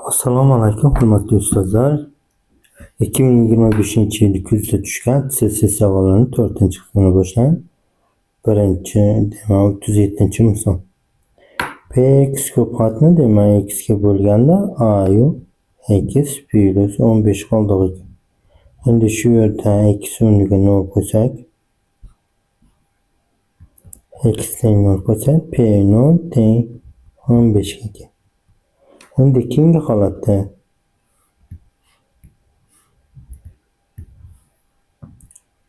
Assalomu alaykum, hurmatli ustozlar. 2025-yil kuzda tushgan CC savollarining 4-qismini boshlaymiz. Birinchi, demak, 37-misol. Px ko'pxatni demak x ga bo'lganda a yu x plus 15 qoldig'i ekan. Endi shu yerda x o'rniga 0 qo'ysak, x teng 0 qo'ysak, p 0 teng 15 ekan. Endi keyingi holatda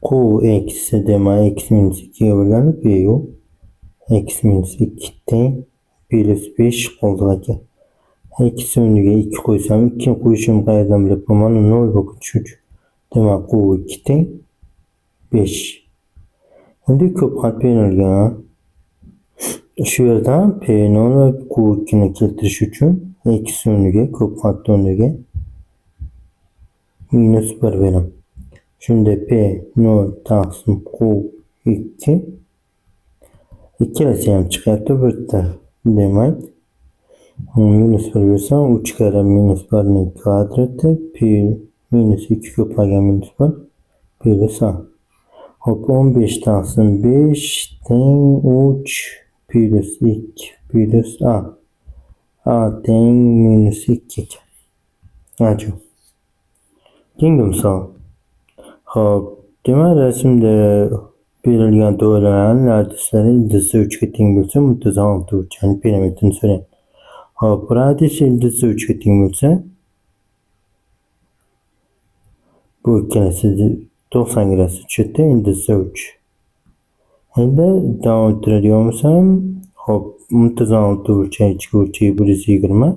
q x demak x minus 2 ga bo'lganda p yu x minus 2 teng plus 5 qoldig'i ekan. X o'rniga 2 qo'ysam, 2 qo'yishim qayerdan bilyapman? Mana 0 bo'lib tushuvchi. Demak, q 2 teng 5. Endi ko'p xat berilgan. Shu yerdan p0 va q2 ni keltirish uchun x o'rniga ko'p xat o'rniga minus 1 beraman. Shunda p0 taqsim q2 ikkalasi ham chiqyapti bitta. Demak, minus 1 bersam 3 karra minus 1 ning kvadrati p minus 2 ko'paygan minus 1 plus a. Hop, 15 taqsim 5 teng 3 plus 2 plus a. A teng minus 2 ekan. Ajoyib. Keyingi misol. Hop, demak, rasmda berilgan doiralarning radiuslari ildizi 3 ga teng bo'lsa, muntazam oltiburchakning perimetrini so'rayapti. Hop, radius ildizi 3 ga teng bo'lsa, bu ikkalasi 90 gradusga tushadi, ildizi 3. Endi davom ettiradigan bo'lsam, hop, muntazam oltiburchak ichki burchagi 120,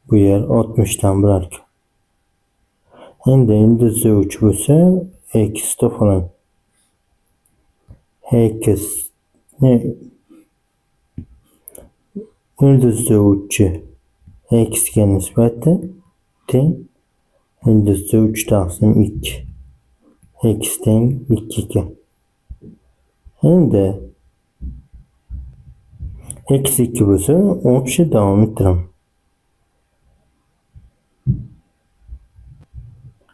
bu yer 60 dan bo'lar ekan. Endi ildizi 3 bo'lsa, x to'polon. X ildizi 3 x ga nisbati teng ildizi 3 taqsim 2 x teng 2 ekan. Endi x 2 bo'lsa, общий davom ettiraman.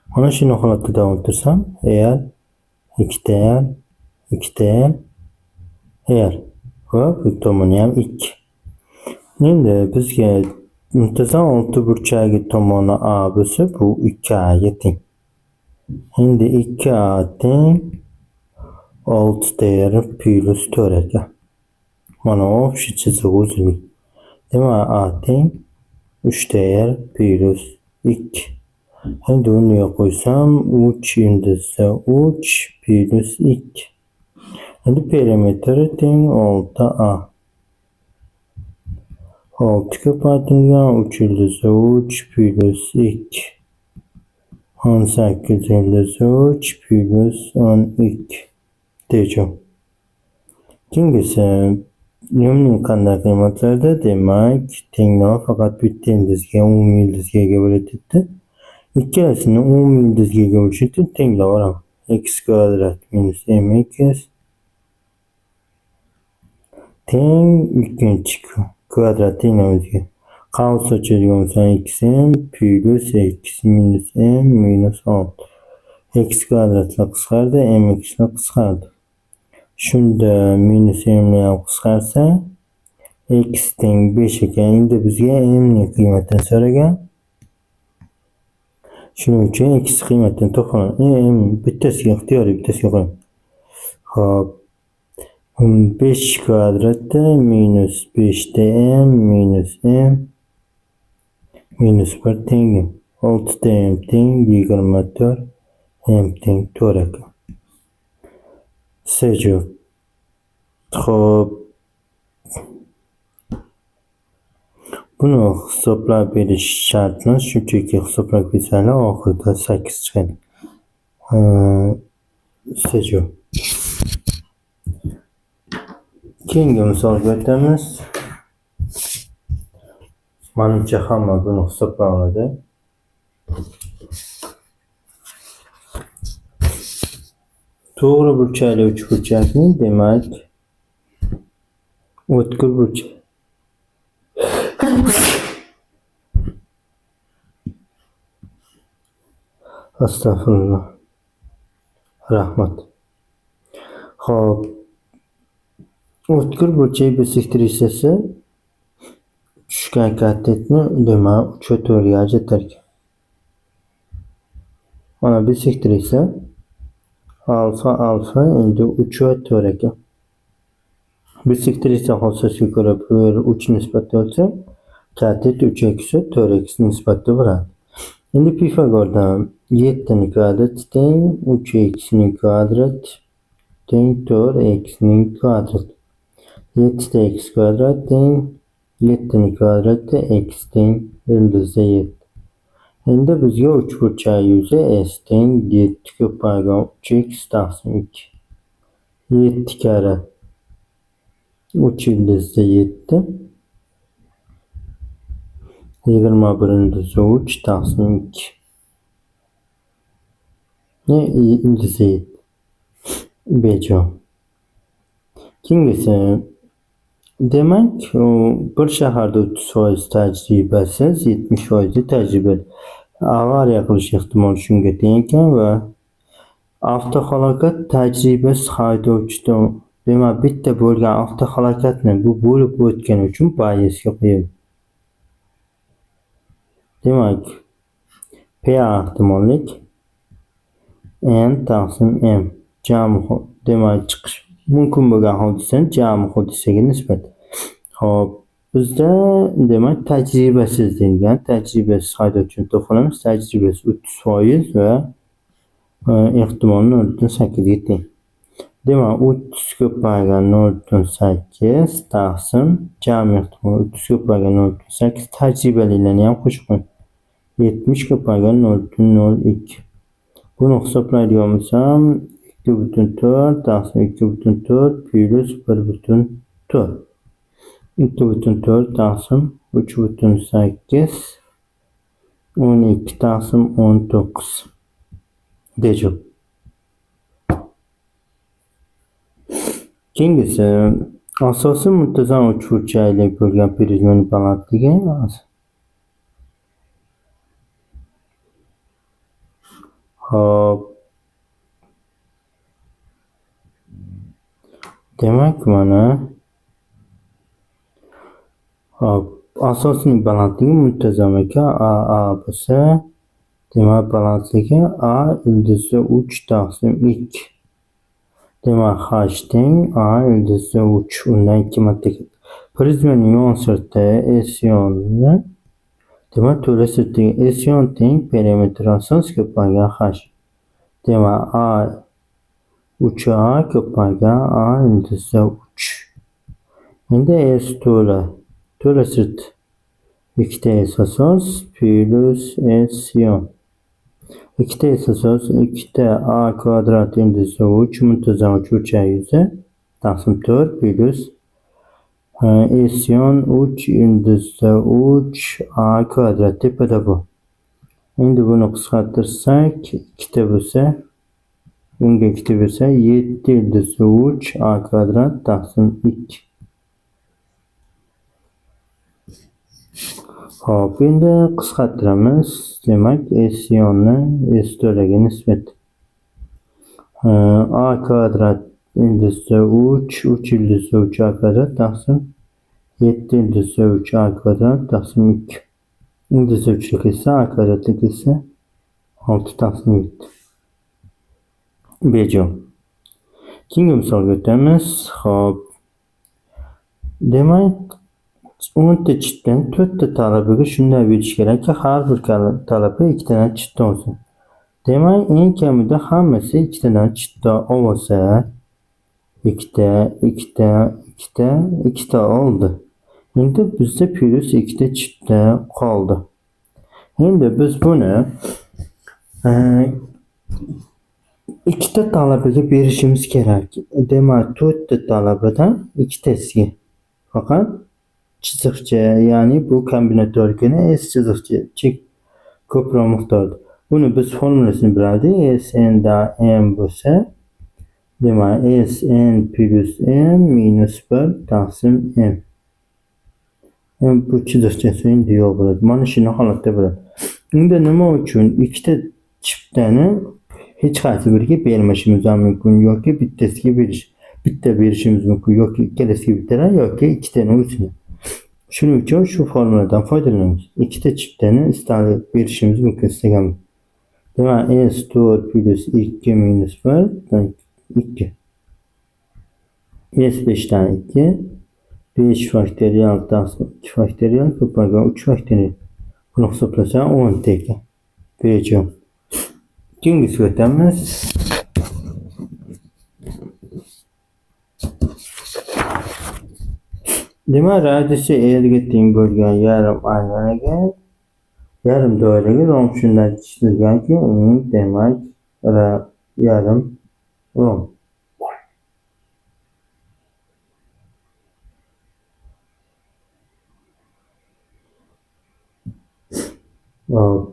Mana shuni holatda davom ettirsam, r 2 ta r 2 ta r va bu tomoni ham 2. Endi bizga muntazam oltiburchagi tomoni a bo'lsa, bu 2a ga teng. Endi 2a teng 6 ta r plus 4 ekan. Mana общий chiziq uzunlik. Demak, a teng 3 ta r plus 2. Endi o'rniga qo'ysam 3 ildizi 3 plus 2. Endi perimetri teng 6a. 6 ko'paytirilgan 3 ildizi 3 plus 2. 18 ildizi 3 plus 12. Tejov. Keyingisi umumning qanday qiymatlarda? Demak, tenglama faqat bitta ildizga, umumiy ildizga ega bo'ladi debdi. Ikkalasini umumiy ildizga ega bo'lishi uchun tenglab olaman. X kvadrat minus mx teng ikkinchi kvadrat tenglamamizga. Qavs ochadigan bo'lsam xm plus x minus m minus 6. X kvadratlar qisqardi, mxlar qisqardi. Shunda minus m ham qisqarsa x teng 5 ekan. Endi bizga m ning qiymatini so'ragan. Shuning uchun x qiymatini topaman. M bittasiga ixtiyoriy, bittasiga qo'yaman. Hop, 5 kvadratda minus 5 ta m minus m minus 1 teng 6 ta m teng 24, m teng 4 ekan. C javob. Xo'p, buni hisoblab berish shart emas, shunchaki hisoblab kelsanglar oxirida 8 chiqadi. C javob. Keyingi misolga o'tamiz. Manimcha hamma buni hisoblay oladi. To'g'ri burchakli uchburchakning, demak, o'tkir burchak. Astag'firulloh. Rahmat. Xo'p. O'tkir burchak bisektrisasi tushgan katetni demak 3 va 4 ga ajratar ekan. Mana bisektrisa alfa alfa endi 3 va 4 ekan. Bisektrisa xossasiga ko'ra bu yer 3 nisbatda bo'lsa, katet 3x 4x nisbatda bo'ladi. Endi Pifagordan 7 kvadrat teng 3x kvadrat teng 4x kvadrat. 7 x kvadrat teng 7 kvadrati x teng ildizda 7. Endi bizga uchburchak yuzi s teng 7 ko'paygan 3x taqsim 2. 7 karra 3 ildizda 7. 21 ildizda 3 taqsim 2. Ne ildizda 7. Bejo. Keyingisi, demak, bir shaharda 30% tajribasiz, 70% tajribali. Avariya qilish ehtimoli shunga teng ekan va avtohalokat tajribasiz haydovchidan, demak, bitta bo'lgan avtohalokatni bu bo'lib o'tgani uchun Bayesga qo'yamiz. Demak, P ehtimollik N taqsim M jami, demak, chiqish mumkin bo'lgan hodisani jami hodisaga nisbat. Xo'p, bizda demak tajribasiz deyilgan, tajribasiz haydovchini topamiz. Tajribasiz 30% va ehtimol 0.8 ga teng. Demak, 30 ko'paygan 0.8 taqsim jami ehtimol 30 ko'paygan 0.8, tajribalilarni ham qo'shib qo'ying. 70 ko'paygan 0.02. Buni hisoblaydigan bo'lsam 2.4 taqsim 2.4 plus 1.4. 2.4 taqsim 3.8 12 taqsim 19. Dejov. Keyingisi, asosiy muntazam uchburchakli bo'lgan prizmaning balandligi. Hop. Demak, mana hop, asosiy balandligi muntazam ekan. A A bo'lsa, demak balandligi A ildizda 3 taqsim 2. Demak, H teng A ildizda 3, undan 2 marta katta. Prizmaning yon sirti S yonni, demak to'la sirtdagi S yon teng perimetr asos ko'paygan H. Demak, A 3A ko'paygan A ildizda 3. Endi S to'la, to'la sirt 2ta S asos plus S yon. 2ta S asos 2ta A kvadrat ildizda 3 muntazam uchburchak yuzi taqsim 4 plus S yon 3 ildizda 3 A kvadrat tepada bu. Endi buni qisqartirsak 2ta bo'lsa, bunga 2ta bo'lsa 7 ildizda 3 A kvadrat taqsim 2. Hop, endi qisqartiramiz. Demak, S yonni S to'laga nisbat. A kvadrat ildizda 3, 3 ildizda 3 A kvadrat taqsim 7 ildizda 3 A kvadrat taqsim 2. Ildizda 3 kelsa, A kvadratga kelsa 6 taqsim 7. Bejo. Keyingi misolga o'tamiz. Hop. Demak, 10 ta chitdan 4 ta talabaga shunday berish kerakki, har bir talaba 2 tadan chitdan olsin. Demak, eng kamida hammasi 2 tadan chitdan olsa, 2 ta, 2 ta, 2 ta, 2 ta oldi. Endi bizda plus 2 ta chitda qoldi. Endi biz buni 2 ta talabaga berishimiz kerak. Demak, 4 ta talabadan 2tasiga faqat chiziqcha, ya'ni bu kombinatorikani S chiziqcha chek ko'proq miqdorda. Buni biz formulasini bilardik. S n da m bo'lsa, demak S n plus m minus 1 taqsim m. M bu chiziqchasi endi yo'q bo'ladi. Mana shuni holatda bo'ladi. Unda nima uchun 2 ta Chiptani hech qaysi biriga bermashimiz ham mumkin yoki bittasiga berish, bitta berishimiz mumkin yoki ikkalasiga bittadan yoki ikkitani o'zini. Shuning uchun shu formuladan foydalanamiz. Ikkita chiptani istalib berishimiz mumkin istaganmiz. Demak, S 4 plus 2 minus 1 2. S 5 dan 2 5 faktorial taqsim 2 faktorial ko'paygan 3 faktorial. Buni hisoblasam 10 ta ekan. Bereceğim. Keyingisiga o'tamiz. Demak, radiusi Rga teng bo'lgan yarim aylanaga, yarim doiraga romb shundan chizilganki, uning demak yarim romb. Hop.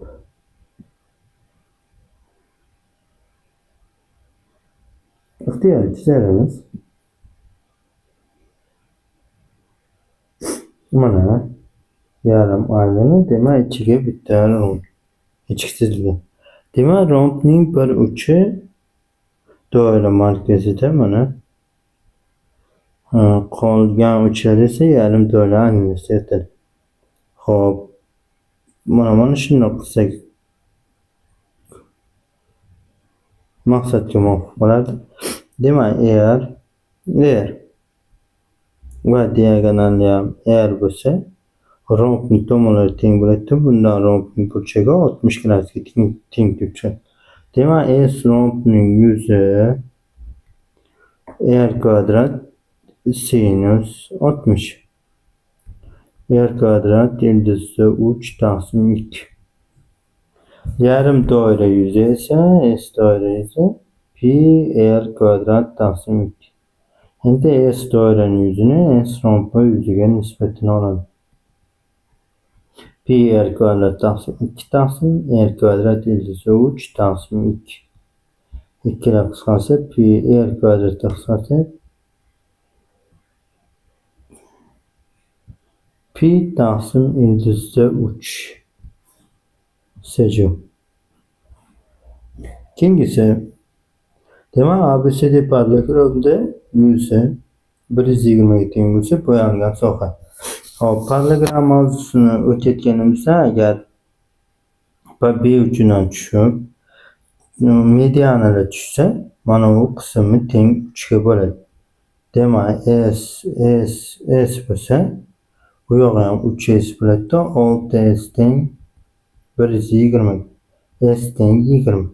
Ixtiyoriy chizamiz. Mana yarim aylana, demak ichiga bitta romb ichki chizilgan. Demak, rombning bir uchi doira markazida, mana qolgan uchlari esa yarim doira aylanasida yotadi. Xo'p, mana shundoq qilsak maqsadga muvofiq bo'ladi. Demak, R R va diagonalni ham R bo'lsa, rombning tomonlari teng bo'ladi. Bundan rombning burchagi 60 gradusga teng turadi. Demak, S rombning yuzi R kvadrat sinus 60. R kvadrat ildizi 3 taqsim 2. Yarim doira yuzi esa S doira yuzi pi R kvadrat taqsim 2. Endi S doiraning yuzini S rombi yuziga nisbatini olamiz. Pi R kvadrat taqsim 2 taqsim R kvadrat ildizi 3 taqsim 2. 2 ile qisqarsa pi R kvadrat qisqarsa pi taqsim ildizda 3. Seçim. Keyingisi, demak, ABCD parallelogramda yuzi 120 ga teng bo'lsa, bo'yalgan soha. Hop, parallelogram mavzusini o'tayotganimizda agar B uchidan tushib medianalar tushsa, mana bu qismi teng 3 ga bo'ladi. Demak, S S S bo'lsa, bu yog'i ham 3 S bo'ladi-da, 6 S teng 120, S teng 20.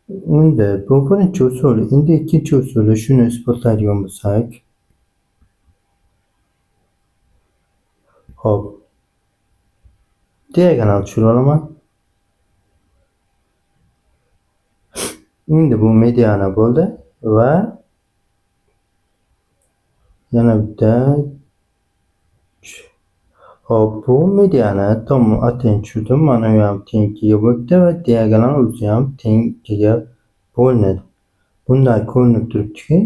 Endi bu birinchi usuli. Endi ikkinchi usuli shuni isbotlaydigan bo'lsak, hop, diagonal tushirib olaman. Endi bu mediana bo'ldi va yana bitta. Hop, bu mediana tomon atang tushirdim. Mana bu ham teng 2ga bo'ldi va diagonal o'zi ham teng 2ga bo'linadi. Bundan ko'rinib turibdiki,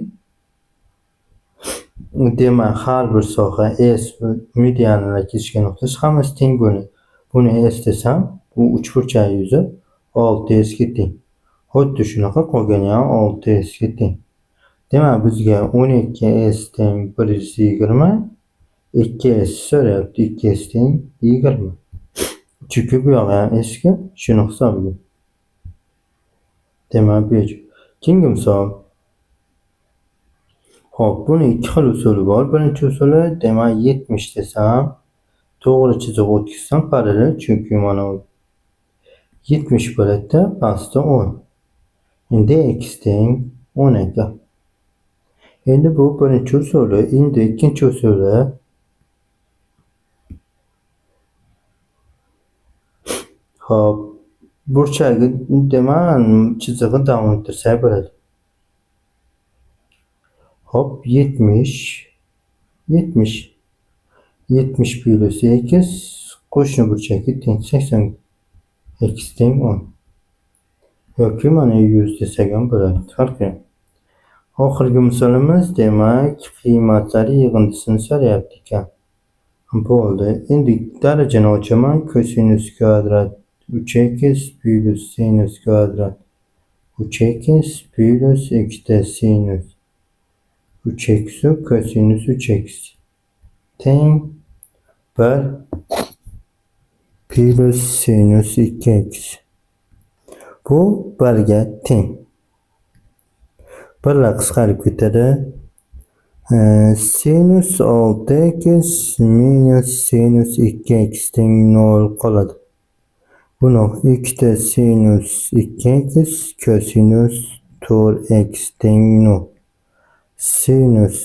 demak, har bir soha S medianalar kesishgan nuqtasi hammasi teng bo'linadi. Buni S desam, bu uchburchak yuzi 6 S ga teng. Xuddi shunaqa qolgani ham 6 S ga teng. Demak, bizga 12 S teng 120, 2 S so'rayapti, 2 S teng 20. Chunki bu yog'i ham S ga, shuni hisobiga. Demak, bu keyingi misol. Xo'p, buni ikki xil usuli bor. Birinchi usuli, demak, 70 desam, to'g'ri chiziq o'tkazsam parallel, chunki mana 70 bo'ladi-da, pastda 10. Endi x teng 10 ekan. Endi bu birinchi usuli. Endi ikkinchi usuli. Xo'p, burchagi demak chizig'i davom ettirsak bo'ladi. Xo'p, 70 70 70 plus x qo'shni burchakka teng 80, x teng 10. Yoki mana 100 desak ham bo'ladi. Farqi yo'q. Oxirgi misolimiz, demak, qiymatlar yig'indisini so'rayapti ekan. Bo'ldi. Endi darajani ochaman. Kosinus kvadrat 3x plyus sinus kvadrat 3x plyus ikkita sinus 3x kosinus 3x teng 1 plyus sinus 2x. Bu 1ga teng. Birlar qisqarib ketadi. Sinus 6x minus sinus 2x teng 0 qoladi. Buni ikkita sinus 2x kosinus 4x teng 0. Sinus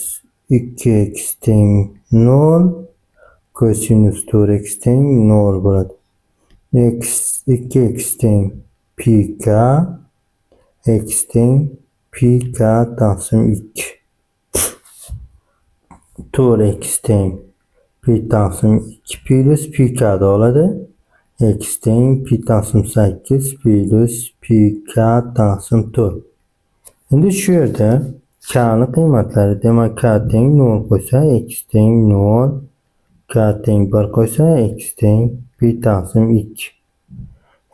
2x teng 0, kosinus 4x teng 0 bo'ladi. X 2x teng pi k, x teng pi k taqsim 2. 4x teng pi taqsim 2 plyus pi k da oladi. X teng pi taqsim 8 plyus pi k taqsim 4. Endi shu yerda k ni qiymatlari, demak, k teng 0 qo'ysa, x teng 0, k teng 1 qo'ysa, x teng pi taqsim 2.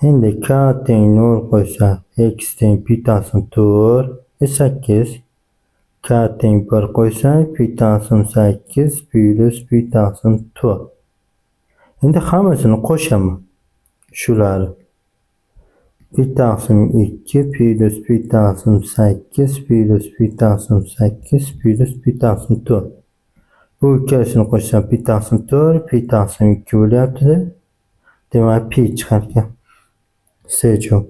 Endi k teng 0 qo'ysa, x teng pi taqsim 4, 8. K teng 1 qo'ysa, pi taqsim 8 plyus pi taqsim 4. Endi hammasini qo'shaman. Shularni. Pi taqsim 2 plyus pi taqsim 8 plyus pi taqsim 8 plyus pi taqsim 4. Bu ikkalasini qo'shsam, pi taqsim 4 pi taqsim 2 bo'lyapti. Demak, pi chiqar ekan. C javob.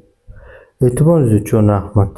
E'tiboringiz uchun rahmat.